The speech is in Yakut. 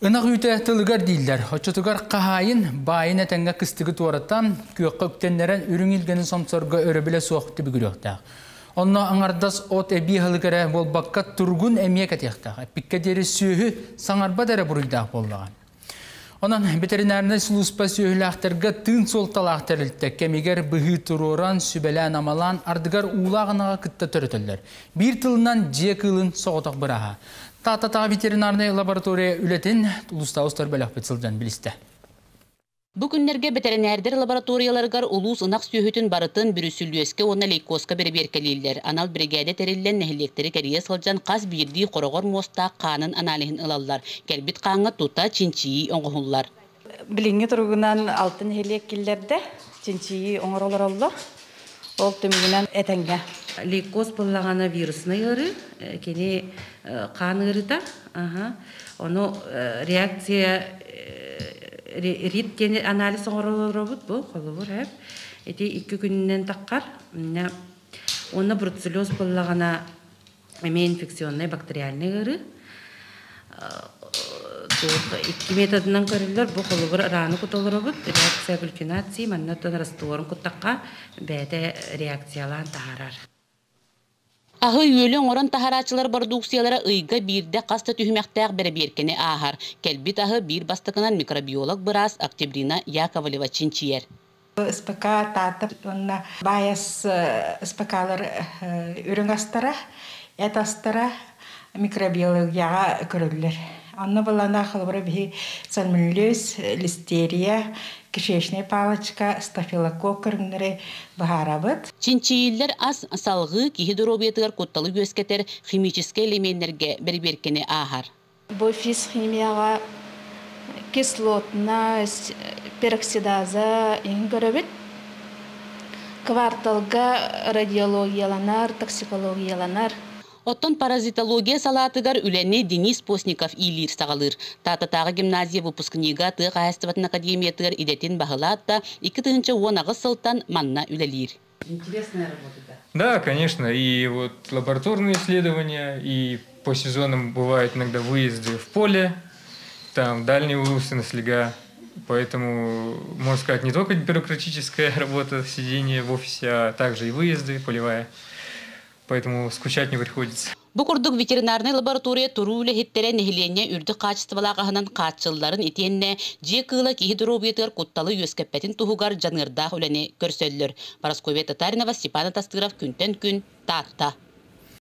Ынах үүтэ тылыгар дииллэр. Оччотугар хаһаайын баайын этэҥҥэ кыстыгы туоратан, күөххэ үктэннэрэн үрүҥ илгэни сомсорго өрөбүлэ суох түбүгүрүөхтээх. Онно аҥардас от эбии аһылык эрэ буолбакка туругун эмиэ кэтиэхтээх. Эппиккэ диэри сүөһү саҥарбат эрэ буруйдаах буоллаҕа. Онон ветеринарнай сулууспа сүөһүлээхтэргэ тыын суолталаах тэрилтэ кэмигэр быһыы туруоран, сүбэлээн-амалаан, ардыгар уулаах ынаҕы кытта төрөтөллөр. Биир тылынан дьиэ кыылын соҕотох бырааһа. Тааттатааҕы ветеринарнай лаборатория үлэтин улуустааҕы устар бөлөхпүт сылдьан билистэ. Бу күннэргэ бэтэринээрдэр лабораторияларыгар улуус ынах сүөһүтүн барытын бүрүсүлүөскэ уонна лейкозка бэрэбиэркэлииллэр. Анал биригээдэ тэриллэн нэһилиэктэри кэрийэ сылдьан хас биирдии хороҕор муостаах хаанын аналиһын ылаллар. Кэлбит хааҥҥа тута чинчийии оҥоһуллар. Билиҥҥи туругунан алта нэһилиэк киллэрдэ, чинчийии оҥоро олороллор. Ол түмүгүнэн этэҥҥэ. Лейкоз буоллаҕына вируснай ыарыы, кини хаан ыарыыта. Ону реакция РИТ диэн анализ оҥоролоробут бу холобур ити икки күнүнэн таххар. Уонна бруцеллез буоллаҕына эмиэ инфекционнай бактериальнай ыарыы. Икки методынан көрүллэр. Бу холобур раны кутолоробут, реакция агглютинации, манна растворун куттахха бэйэтэ реакциялаан таһаарар. Аһы үөлү оҥорон таһарааччылар бородууксуйалара ыйга биирдэ хас да түһүмэхтээх бэрэбиэркэни ааһар. Кэлбит аһы биир бастакынан микробиолог быраас Октябрина Яковлева чинчийэр. СПК Таатта уонна Байас СПКлар үрүҥ астара, эт астара микробиологияҕа көрөллөр. Онно былана холобура биһи сальмонеллез, листерия, кишечная палочка, стафилококк көрүҥнэри быһаарабыт. Чинчийиллэр ас салгыы киһи доруобуйатыгар кутталы үөскэтэр химическэй элеменнэргэ бэрэбиэркэни ааһар. Бу физхимияҕа кислотность, пероксидаза иһин көрөбүт. Кварталга радиологияланар, токсикологияланар. Оттон паразитология салаатыгар үлэни Денис Постников иилиир-саҕалыыр. Тааттатааҕы гимназия выпускнига тыа хаһаайыстыбатын академиятыгар идэтин баһылаат да, 2018 сылтан манна үлэлиир. Интересная работа, да? Да, конечно. И вот лабораторные исследования, и по сезонам бывают иногда выезды в поле, там дальние улусы наслега. Поэтому, можно сказать, не только бюрократическая работа, сидение в офисе, а также и выезды, полевая. Поэтому скучать не приходится. Бу курдук ветеринарнай лаборатория туруу үлэһиттэрэ нэһилиэнньэ үрдүк хаачыстыбалаах аһынан хааччылларын итиэннэ дьиэ кыыла киһи доруобуйатыгар кутталы үөскэппэтин туһугар дьаныардаах үлэни көрсөллөр. Парасковья Татаринова, Степан Тастыров, Күнтэн күн, Таатта.